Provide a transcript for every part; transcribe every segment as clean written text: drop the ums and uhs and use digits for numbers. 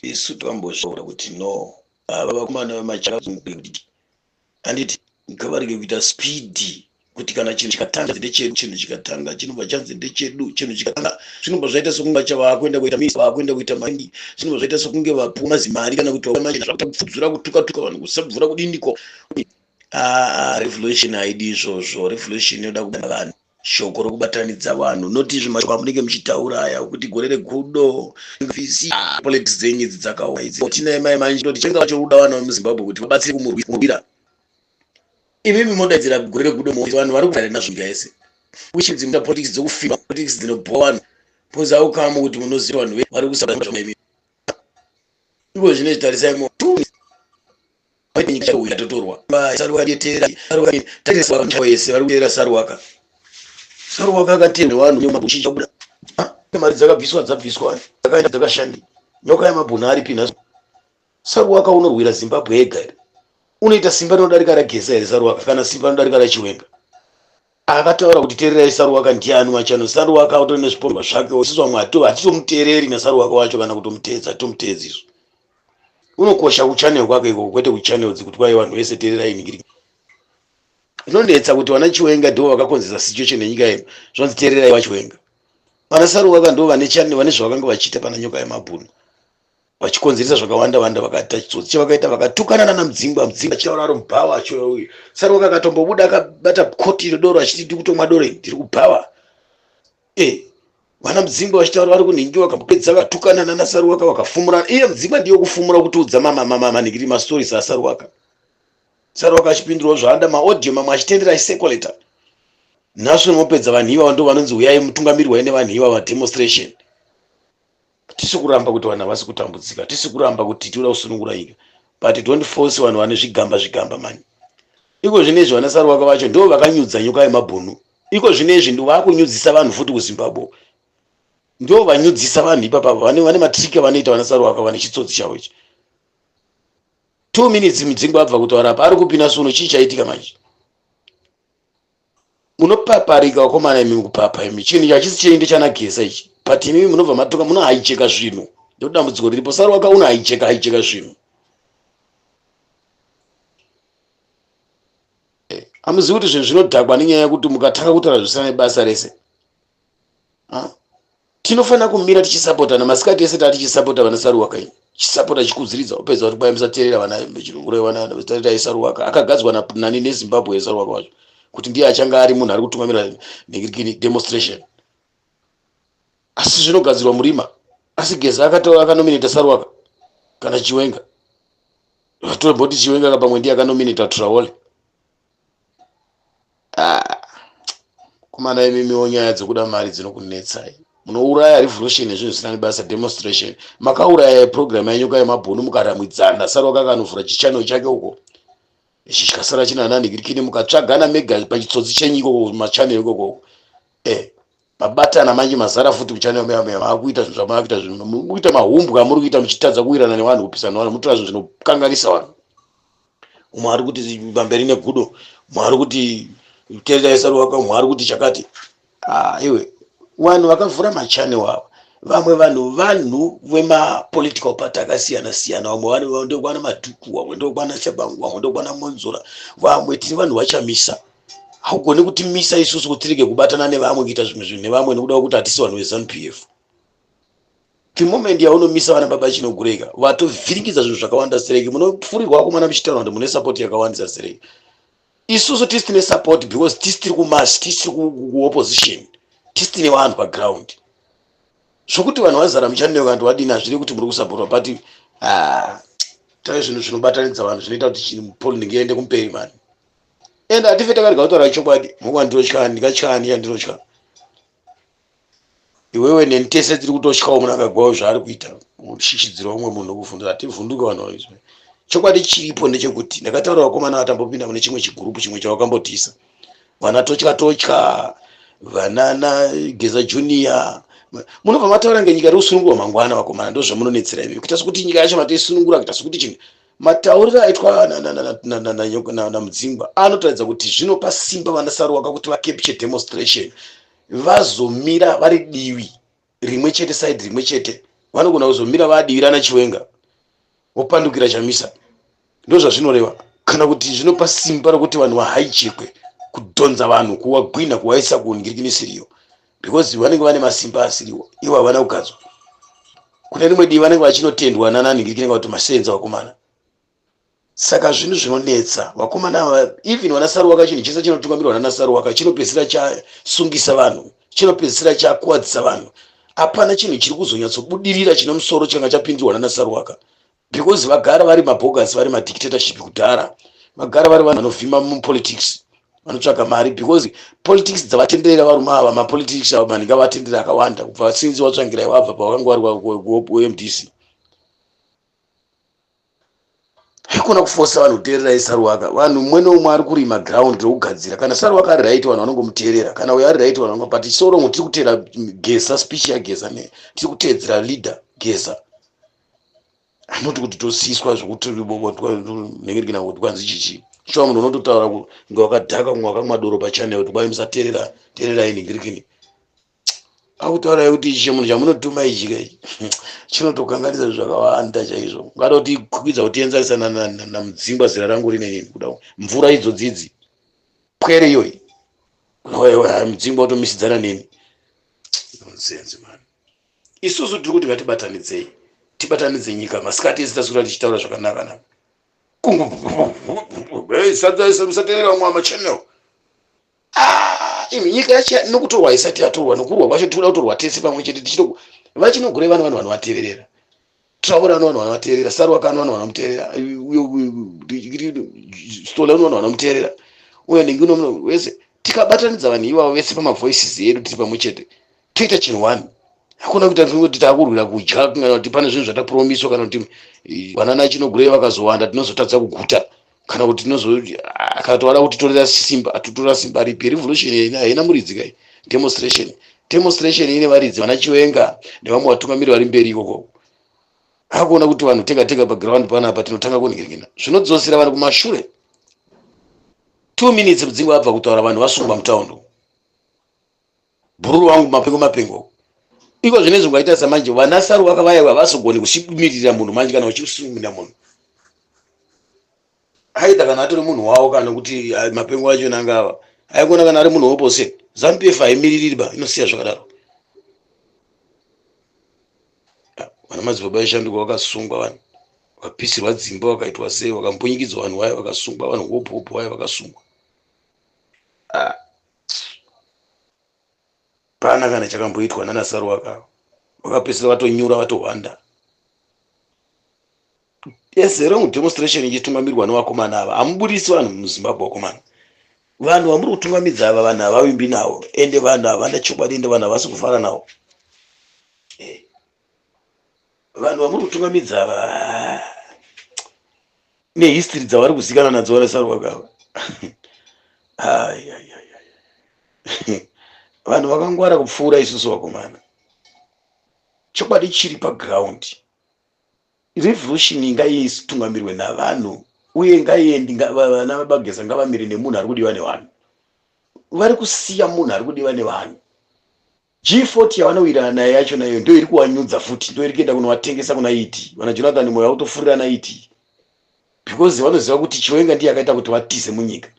Isu takambozvitaura kuti no, ava vakomana vemachakati handiti ngavarege kuita speed kuti kana chinhu chikatanga ndechedu, chinhu chikatanga chinobva chanzi ndechedu, chinhu chikatanga zvinobva zvaita sekunge vakuenda kuita misa, vakuenda kuita mari, zvinobva zvaita sekunge vapuwa mazimari kana kuti kupfudzura, kutuka tuka vanhu, kusabvura kudiniko. Ah, revolution haidi izvozvo. Revolution inoda kubata vanhu, shoko rokubatanidza vanhu, not izvi mashoko amunenge muchitaura aya kuti gore regudo visi. Politics dzenyu idzi dzakaoma idzi. Tinaye mai manje ndoti chenga vacho kuda vana vemuZimbabwe kuti vabatsire kumurwira. Imimi modaidzira gore regudo, vanhu vari kugara nazvo nyika yese. Which dzimwe politics dzokufima, politics dzinobhowa vanhu, because aukamu kuti munoziva vanhu vari kusaba imi. Iko zvino tarisai mo yatotorwa yese vari kuteera Saruwaka. Saruwaka akatendwa vanhu mabushi chabuda, mari dzakabviswa, dzabviswa, dzakaenda, dzakashandi. Nyoka yemabhunu aripi nhasi? Saruwaka unorwira Zimbabwe yega here? Unoita simba rinodarika raGeza here Saruwaka, kana simba rinodarika raChiwenga? Akataura kuti teererai Saruwaka ndiani wachano? Saruwaka utori nezviporwa zvake. Isusu vamwe hatitomuteereri naSaruwaka wacho, kana kutomuteedza hatitomuteedzi isu. Unokosha kuchannel kwake ikoko, kwete kuchannel dzekuti kwai vanhu vese teererai ningiri. Zvinonetsa kuti vana Chiwenga ndo vakakonzesa situation yenyika yedu, zvanzi teererai vaChiwenga. Vana Saruwaka ndo vane channel, vane zvavakanga vachiita pana Nyoka yemabhunu, vachikonzeresa zvakawanda wanda. Vakaita chitsotsi chavakaita, vakatukana nana Mudzingwa. Mudzingwa achitaura ari mubhawa. Saruwaka akatombobuda akabata koti redoro achiti, "Ndiri kutomwa doro, ndiri kubhawa." E, vana Mudzingwa vachitaura vari kunhingi, vakambopedza vatukana nana Saruwaka, vakafumurana. Iye Mudzingwa ndiyo kufumura kutiudza manhingiri mastories aSaruwaka. Saruwaka achipindurawo zvaanda maaudio mamwe achitendera, achicirculata. Nhasi unopedza vanhu ivava ndo vanonzi uyai mutungamirwai nevanhu ivava demonstration. Tisi kuramba kuti vanhu havasi kutambudzika, tisi kuramba kuti tinoda kusunungura nyika, but don't force vanhu vane zvigamba zvigamba mani. Iko zvinezvi vana Saruwaka vacho ndo vakanyudza Nyoka yemabhunu. Iko zvinezvi ndo vakunyudzisa vanhu futi kuZimbabwe, ndo vanyudzisa vanhu ipapa. Vane matricks avanoita vana Saruwaka, vane chitsotsi chavo ichi. 2 minutes Mudzingwa abva kutaura apa, ari kupina suno. Chii chaitika manje? Munopaparika vakomana imi, kupapa imi. Chinhu hachisi chiende chanagesa ichi, but imimi munobva matoka munohijacka zvinhu. Ndo dambudziko riripo. Saruwaka unohijacka, hijacka zvinhu. Hamuzivi kuti zvinhu zvinodhakwa nenyaya yekuti mukatanga kutaura zvisina nebasa rese. Tinofanira kumira tichisapotana. Masikati ese taa tichisapota vana Saruwaka ini, chisapota, chikudziridza. Upedza kuti kwai musateerera vana Saruwaka. Akagadzwa nani neZimbabwe yeSaruwaka wacho kuti ndiye achange ari munhu ari kutungamira demonstration? Asi zvinogadzirwa murima. Asi Geza akataura akanominata Saruwaka kana Chiwenga? Tomboti Chiwenga pamwe ndiye akanominata Traore. Ah, kumana imimiwo nyaya dzekuda mari dzinokunetsai. Munouraya revolution nezvinhu zvisina nebasa. Demonstration makauraya program yaNyoka yemabhunu, mukaramwidzana. Saruwaka akanovhura chichannel chake uko, ichi chikasara china nanhikirikini. Mukatsvagana mega pachitsotsi chenyu ikoko, machannel ikoko. Mabatana manje, mazara futi kuchannel meya. Maakuita zvinhu zvamaakuita, zvinhu mukuita mahumbwa amuri kuita, muchitadza kuwirana nevanhu, kupisana nevanhu, mutora zvinhu zvinokanganisa vanhu. Umwe ari kuti pamberi negudo, umwe ari kuti tererai Saruwaka, umwe ari kuti chakati. Ah, iwe, vanhu vakavhura machannel ava, vamwe vanhu vemapolitical party akasiyana siyana. Vamwe ndokwana Madhuku, vamwe ndokwana Chabangu, vamwe ndokwana Monzora, vamwe tiri vanhu vachamisa. Haugoni kutimisa isusu kuti tirege kubatana nevamwe, kuita zvimwe zvinhu nevamwe, nekuda kwekuti hatisi vanhu veZANU PF. The moment yaunomisa vana baba Chinogureka, vatovhiringidza zvinhu zvakawanda sereki. Munofurirwa vakomana muchitaura kuti mune support yakawandisa sereki. Isusu tisi tine support because tisi tiri kumass, tisi tiri kuopposition, tisi tine vanhu paground. Zvokuti vanhu vazara muchannel kanti wadini, hazviri kuti muri kusapotwa, but ah, tai zvinhu zvinobatanidza vanhu, zvinoita kuti polling iende kumberi mani. And hatife takarega kutaura chokwadi. Muka ndinotya, ndingatyani chandinotya? Iwewe neni tese tiri kutotyawo Munangagwawo zvaari kuita, kushishidzira umwe munhu kuvhunduka. Hativhunduke vanhu vaizwa. Chokwadi chiripo ndechekuti ndakataura vakomana vatambopinda mune chimwe chigurupu chimwe chavakambotisa vana totya totya, vanana Geza Junior. Munobva mataura ngenyika iri kusunungurwa mangwana. Vakomana, ndo zvamunonetsera imi, kuita sekuti nyika yacho matoisunungura, kuita sekuti chinhu. Matauriro aitwa naMudzingwa anotaridza kuti zvinopa simba vana Saruwaka kuti vacapture demonstration, vazomira vari divi rimwe chete, side rimwe chete. Vanogona kuzomira vadivi rana Chiwenga. Wopandukira Chamisa, ndo zvazvinoreva, kana kuti zvinopa simba rokuti vanhu vahaijekwe, kudhonza vanhu, kuwagwina, kuwaisa kunhingirikinisiriyo, because vanenge vane masimba asiriwo ivo, havana kugadzwa. Kune rimwe divi vanenge vachinotendwa nananhingirikini kuti masenza vakomana. Saka zvinhu zvinonetsa vakomana ava. Even vana Saruwaka, chinhu chese chinotungamirwa nana Saruwaka chinopedzisira chasungisa vanhu, chinopedzisira chakuwadzisa vanhu. Hapana chinhu chiri kuzonyatsobudirira chine musoro changa chapindirwa nana Saruwaka, because vagara vari mabogus, vari madictatorship kudhara. Vagara vari vanhu vanovhima mupolitics, vanotsvaga mari, because politics dzavatenderera varume ava, mapolitics ava manhingi avatendera akawanda kubva sinzi waTsvangirai wabva pavakanga vari kuMDC. Haikona kufosa vanhu kuteererai Saruwaka. Vanhu, mumwe neumwe ari kurima ground rekugadzira. Kana Saruwaka ari right, vanhu vanongomuteerera. Kana uyo ari right, vanhu vanongo, but sorongo tiri kuteera Geza, speech yaGeza ne tiri kuteedzera leader Geza. Anoti kuti tosiswa zvokuti nhengirikina kuti kwanzi chichi shuwa. Munhu unototaura kunge wakadhaka, kunge wakamwa doro pachannel, kuti kwai musateerera, teererai nhingirikini. Akutaurai kuti ichi munhu chamunotuma ichi kai chinotokanganisa zvakawanda chaizvo. Ungada kuti kwidza kutienzanisa naMudzingwa, zera rangu rine nini, kuda mvura idzodzidzi, pwere iyoyi, Mudzingwa utomisidzana neni. Nonsense, man. Isusu tiri kuti ngatibatanidzei, tibatanidze nyika. Masikati ese taswera tichitaura zvakanaka naka. Musateerera vamwe amachannel. Ah, imi, nyika yacho nokutorwa isati yatorwa, nokurwa kwacho tikuda kutorwa tese pamwe chete. Tichito vachinogure vana, vanhu vanovateverera, Traura ano vanhu vanovateerera, Saruwaka ano vanhu vanomuteerera, Stola ano vanhu vanomuteerera, uyo ningi uno wese. Tikabatanidza vanhu ivavo vese pamavoices edu, tiri pamwe chete, toita chinhu one. Hakuna kuita kuti taakurwira kudya, kana kuti pane zvinhu zvatapromiswa, kana kuti vanana Chinogurei vakazowanda tinozotadza kuguta, kana kuti tinozo kana tovada kutitorera simba. Atitorera simba ripi? Revolution haina muridzi kai. Demonstration ine varidzi, vana Chiwenga nevamwe vatungamiri vari mberi ikoko. Akuona kuti vanhu tega tega paground panapa tinotanga kunhingirikina, zvinodzosera vanhu kumashure. 2 minutes Mudzingwa abva kutaura, vanhu vasungwa mutaundi. Bhururu wangu, mapengo mapengo iko zvinezvi. Ungaita samanje vana Saruwaka vaya havazogoni kusimirira munhu manje. Kana uchisimirira munhu aida, kana atori munhu wavo, kana kuti mapengo acho nangava aikona, kana ari munhu wopose, ZANU PF haimiririri ba, inosiya zvakadaro. Vana madzibaba eshanduko vakasungwa, vanhu vakapisirwa dzimba, vakaitwa sei, vakambunyikidzwa vanhu vaya vakasungwa, vanhu hopo hopo vaya vakasungwa. Pana kana chakamboitwa nana Saruwaka, vakapedzisira vatonyura, vatohwanda. Ezero demonstration ichitungamirwa nevakomana ava, hamubudisi vanhu muZimbabwe. Vakomana, vanhu vamuri kutungamidza ava, vanhu havavimbi navo, ende vanhu havana chokwadi, ende vanhu havasi kufara navo. Vanhu vamuri kutungamidza ava nehistory dzavari kuzikanwa nadzo, vana Saruwaka ava, vanhu vakangwara kupfuura isusu vakomana. Chokwadi chiri paground, revolution ngaitungamirwe navanhu, uye ngaiendi vana vaGeza ngavamire nemunhu ari kudiwa nevanhu. Vari kusiya munhu ari kudiwa nevanhu. G40 yavanowirirana naye yacho nayo ndo iri kuwanyudza futi, ndo iri kuenda kunovatengesa kuna ED. Vana Jonathan Moyo vakutofurira naED, because vanoziva kuti Chiwenga ndiye akaita kuti vatize munyika.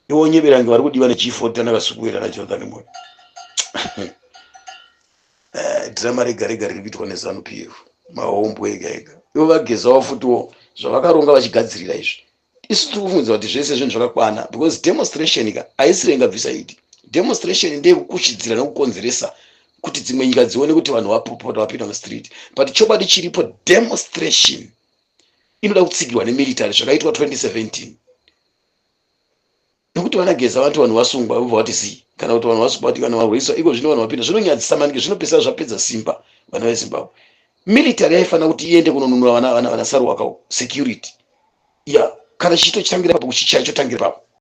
Iwo nyeberange vari kudiwa neG40, ana Kasukuwere naJonathan Moyo. Dhirama rega rega riri kuitwa neZANU PF, mahombwe ega ega. Ivo vaGezawo futiwo zvavakaronga vachigadzirira izvi. Isu tiri kufungidzira kuti zvese zvinhu zvakakwana, because demonstration ka haisiri ingabvisa idi. Demonstration ndeyekukuchidzira nekukonzeresa kuti dzimwe nyika dzione kuti vanhu vapopota, vapinda mustreet. But chokwadi chiripo, demonstration inoda kutsigirwa nemilitary, zvakaitwa 2017, nekuti vanaGeza vanti vanhu vasungwa, vobva vati zii, kana kuti vanhu vasungwa, vati kana varwiswa. Iko zvino vanhu vapinda, zvinonyadzisa maningi, zvinopesa zvapedza simba vana veZimbabwe. Military yaifanira kuti iende kunonunura vana Saruwakawo, security ya kana chichitochitangira papo, kuchichaya chotangira papo.